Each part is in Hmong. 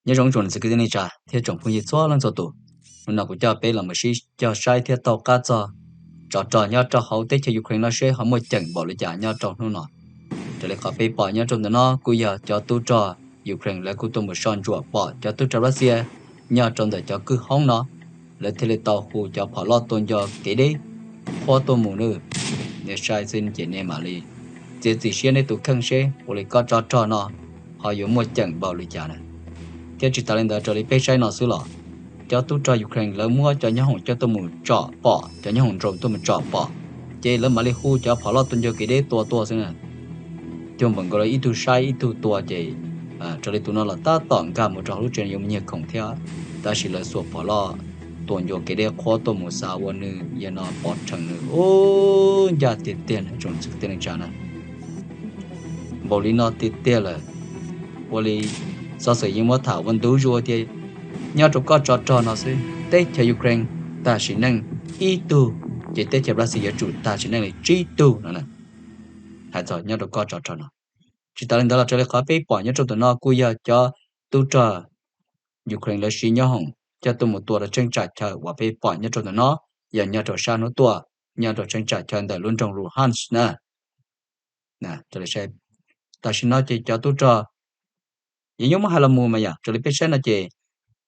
Nyob zoo tsoom niam txiv kwv tij neej tsa thiab tsoom phooj ywg txhua leej txhua tus. Hnub no kuv coj peb los mus sib cog saib thiab taug qab txog tsov rog nyob rau hauv teb chaws Ukraine no seb ho muaj ceem npaum li cas nyob rau hnub no. Raws li qhov peb pom nyob rau ntawm no kuj yog cov tub rog Ukraine lawv kuj tuaj mus soj ntsuam pom cov tub rog Russia nyob rau ntawm cov kwj hoob no, lawv thiaj li tau hu cov phom loj tua ncua kev deb qhuab tuaj mus nawb. Nej saib xwb ces nej mam li txiav txim siab nej tus kheej seb ua li koj tsov rog no ho yuav muaj ceem npaum li cas na. Thiab tsis tas li ntawd, raws li peb saib no xwb los cov tub rog Ukraine lawv muab cov nyoob hoom coj tuaj mus tsom pom, cov nyoob hoom drone tuaj mus tsom pom, ces lawv mam li hu cov phom loj tua ncua kev deb tua tuaj xwb na. Cuag npaum nkaus li ib tug saib ib tug tua ces raws li tus no los tab tom nkag mus rau hauv lub tsev yuav mus nyiag khoom thiab, tab sis lawv xuas phom loj tua ncua kev deb qhuab tuaj mus xav ua nws yog no pov rhees nws ub ncaj tiag tiag na tsoom niam txiv kwv tij neej tsa na. Npaum li no tiag tiag lawm, ua li xov xwm yeej muab tham ua ntu zus tias nyob rau koj tsov rog no xwb teb chaws Ukraine tag sim neej ib tug, ces teb chaws Russia yuav tsum tag sim neej li tsib tug no. Hais txog nyob rau koj tsov rog no. Tsis tas li ntawd los raws li qhov peb pom nyob rau ntawm no kuj yog cov tub rog Ukraine lawv siv nyoob hoom coj tuaj mus tua rau cheeb tsam chaw uas peb pom nyob rau ntawm no, yog nyob rau sab hnub tuaj, nyob rau cheeb tsam chaw ntawm lub nroog Luhansk na. Tam sim no ces cov tub rog, yeej yuav muab hais los mus mas yom, raws li peb saib no ces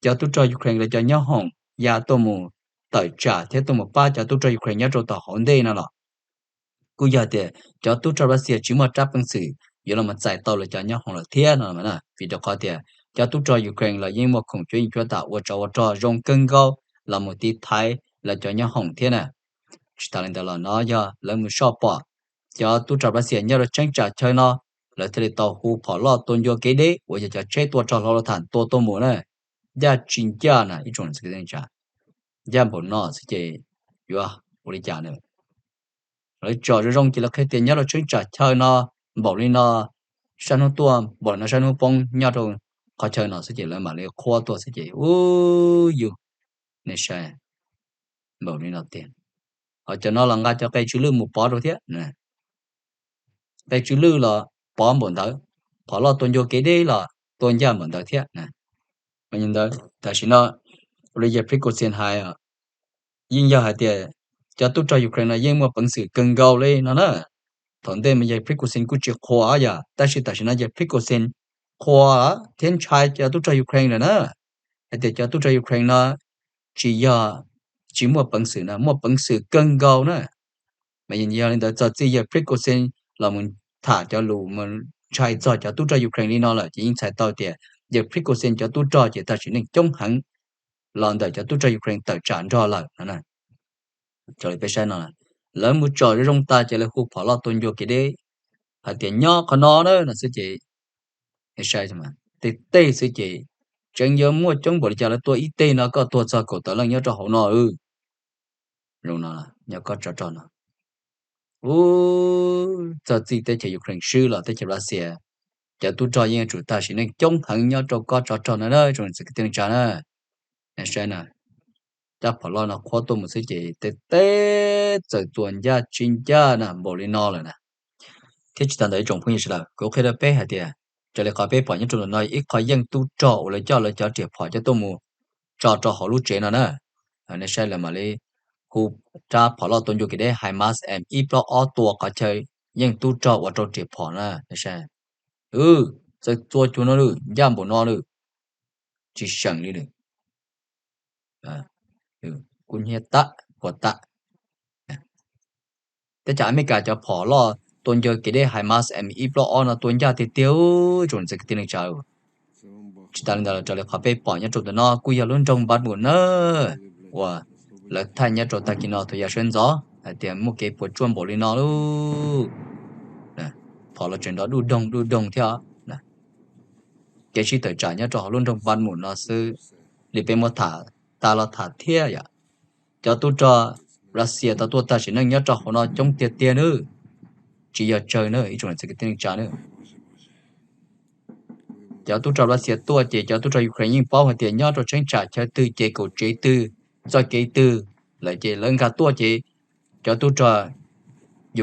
cov tub rog Ukraine lawv cov nyoob hoom ya tuaj mus tawm tsam thiab tuaj mus pab cov tub rog Ukraine nyob rau tom hauv ntej no los kuj yog tias cov tub rog Russia tsis muaj rab peev xwm yuav los txais tau lawv cov nyoob hoom lawm thiab no. Vim rau qhov tias cov tub rog Ukraine los yeej muaj khoom cuab yeej cuab tam ua tsov ua rog zoo kawg nkaus los mus tiv thaiv lawv cov nyoob hoom thiab na. Tsis tas li ntawd los no yog lawv mus soj pom cov tub rog Russia nyob rau cheeb tsam chaw no, lawv thiaj li tau hu phom loj tua ncua kev deb uas yog cov tsheb tua rog hlau los tham tua tuaj mus na. Ncaj tsis ncaj na ib tsoom niam txiv kwv tij neej tsa, ncaj npaum no xwb ces yuav ua li cas na? Lawv tsom zoo zoo ces lawv qhia tias nyob rau cheeb tsam chaw no npaum li no, sab hnub tuaj npaum li no, sab hnub poob nyob rau qhov chaw no xwb ces lawv mam li qhuab tuaj xwb ces ub yus, nej saib, npaum li no tiag. Ho cov no los nqa cov qe tsw lwj mus pov rau thiab, qe tsw lwj los pov npaum ntawd, phom loj tua ncua kev deb los tua ncaj npaum ntawd thiab. Ntawd tam sim no ua li yawg Prigozhin hais, yeej yog hais tias cov tub rog Ukraine no yeej muaj peev xwm kawg nkaus li no na. Thaum ntej mas yawg Prigozhin kuj tsis qhuas yom, tab sis tam sim no yawg Prigozhin qhuas thiab ntshai cov tub rog Ukraine lawm na, hais tias cov tub rog Ukraine no tsis yog tsis muaj peev xwm na, muaj peev xwm kawg nkaus na. Mas yog li ntawd txog txij yawg Prigozhin los mus tham cov lus ntshai txog cov tub rog Ukraine li no lawm ces yeej txhais tau tias yawg Prigozhin cov tub rog ces tag sim neej coob heev los ntawm cov tub rog Ukraine tawm tsam nrog lawm no. Raws li peb saib no, lawv mus tsom zoo zoo tas ces lawv hu phom loj tua ncua kev deb hais tias nyob qhov no na no xwb ces, saib tej teg xwb ces tseem yuav muaj coob npaum li cas, lawv tua ib teg no koj tuag txog kaum tawm leej nyob rau hauv no. Zoo no, nyob koj tsov rog no, ub, txog txij teb chaws Ukraine swb los teb chaws Russia cov tub rog yeej yuav tsum tag sim neej coob heev nyob rau koj tsov rog no na tsoom niam txiv kwv tij neej tsa na. Saib na, cov phom loj no qhuab tuaj mus xwb ces tej teg txawm tua ncaj tsis ncaj na npaum li no lawm na. Thiab tsis tas ntawd ib tsoom phooj ywg sawv daws, kuv qhia rau peb hais tias raws li qhov peb pom nyob rau ntawm no ib qho yeej tub rog uas lawv coj lawv cov riam phom coj tuaj mus tso rau hauv lub tsev no na. Nej saib lawv mam li hu rab phom loj tua ncua kev deb HIMARS M ib plaub ob tua qhov chaw yeej tub rog ua rau riam phom na. Nej saib, txawm tua cuag no lawm, ncaj npaum no lawm, tsis seem li lawm. Kub hnyiab tag, khuav tag. Teb chaws Amelikas cov phom loj tua ncua kev deb HIMARS M ib plaub ob no tua ncaj tiag tiag tsoom niam txiv kwv tij neej tsa. Tsis tas li ntawd los raws li qhov peb pom nyob rau ntawm no kuj yog lub nroog Bakhmut na, uas lawv thaij nyob rau tag kis no thaum yav sawv ntxov hais tias muaj kev puas tsuaj npaum li no lawm. Phom los tseem nrov duj doog duj doog thiab. Kev sib tawm tsam nyob rau hauv lub nroog Bakhmut no xwb, li peb muab tham tas los tham thiab yom. Cov tub rog Russia tau tuaj tag sim neej nyob rau hauv no coob tiag tiag nawb, tsis yog tsawg na ib tsoom niam txiv kwv tij neej tsa nawb. Cov tub rog Russia tuaj ces cov tub rog Ukraine yeej paub hais tias nyob rau cheeb tsam chaw twg ces kaum tsev twg, txoj kev twg lawm ces lawv nkag tuaj ces cov tub rog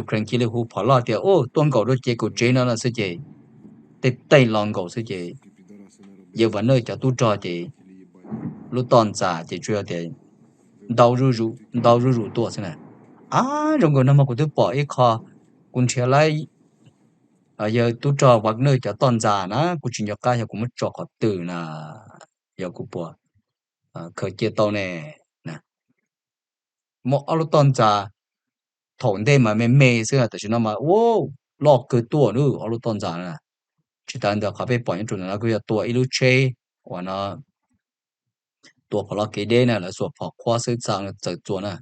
Ukraine cia li hu phom loj tias tuaj nkaum rau ces kaum tsev no no xwb ces tej teg los nkaum xwb ces yawg Wagner cov tub rog ces lub toj ntxas ces tsuas yog tias ntau zuj zus tuaj xwb na. Ab, zoo nkaus nag hmo kuv twb pom ib qho, kuv nrhiav lawm, yawg tub rog Wagner cov toj ntxas na, kuv tsis nco qab xyov kuv muab tso qhov twg na, yog kuv puas khaws cia tau ne. Muaj ob lub toj ntxas, thaum ntej mas me me xwb, tam sim no mas ua loj kawg tuaj na ob lub toj ntxas na. Tsis tas li ntawd qhov peb pom nyob rau ntawm no kuj yog tua ib lub tsheb uas no tua phom los kev deb na, lawv xuas phom qhuab xwb txawm txawm txua na.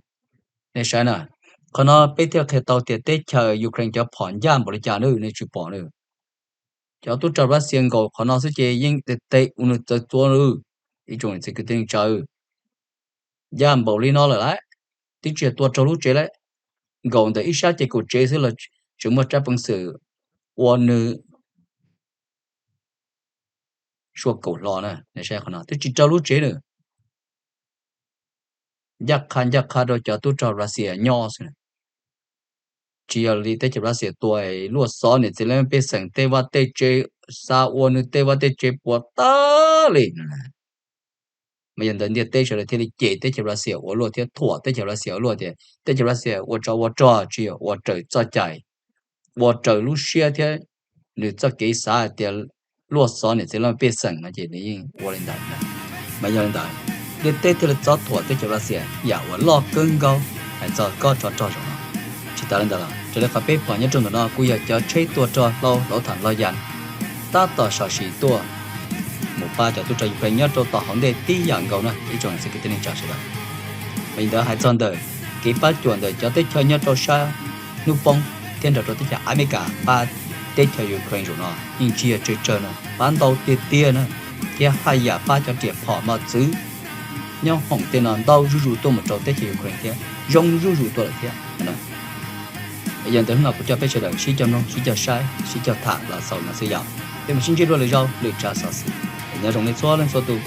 Nej saib na, qhov no peb thiaj qhia tau tias teb chaws Ukraine cov phom ncaj npaum li cas na, nej tsis pom na. Cov tub rog Russia nkaum qhov no xwb ces yeej tes ua nws txawv txua lawm. Ib tsoom niam txiv kwv tij neej tsa, ncaj npaum li no lawm lauj, twb tsis tua raug lub tsev lauj. Nkaum ntawm ib sab ces kaum tsev xwb los tseem muaj tsab peev xwm ua nws sua kaum hlo na, twb tsis raug lub tsev na. Ncaj qha ncaj qha rau cov tub rog Russia nyob xwb. Tsis yog li teb chaws Russia tua luaj xov niam txiv leej pej xeem tej vaj tej tsev, xa ua nws tej vaj tej tsev puas tag li. Mas yog ntawd ntiaj teb sawv daws thiaj li cem teb chaws Russia ua luaj thiab thuam teb chaws Russia ua luaj tias teb chaws Russia ua tsov ua rog tsis yog ua raws txoj cai, ua raws lub siab thiab nws txoj kev xav hais tias luaj xov niam txiv leej pej xeem no ces nws yeej ua li ntawd. Mas yog li ntawd, ntiaj teb thiaj li txob thuam teb chaws Russia yam uas loj kawg nkaus hais txog kob tsov rog zaum no. Tsis tas li ntawd los raws li qhov peb pom nyob rau ntawm no kuj yog cov tsheb tua rog hlau hluav taws los yas tab tom sam sim tuaj mus pab cov tub rog Ukraine nyob rau tom hauv ntej tib yam nkaus na ib tsoom niam txiv kwv tij neej tsa sawv daws. Mas li ntawd hais txog ntawm kev pab cuam ntawm cov teb chaws nyob rau sab hnub poob thiab nrog rau teb chaws Amelikas pab teb chaws Ukraine zaum no yeej tsis yog tsawg tsawg no, pab ntau tiag tiag na, thiab haj yam pab cov riam phom mos txwv nyob hoom tej no ntau zuj zus tuaj mus rau teb chaws Ukraine thiab zoo zuj zus tuaj lawm thiab. Yog ntawd hnub no kuv coj peb sawv daws sib cog mloog sib cog saib sib cog tham los xaus no xwb yom. Peb mam sib ntsib dua lwm zaus lwm tsam xov xwm. Nyob zoo nej txhua leej txhua tus.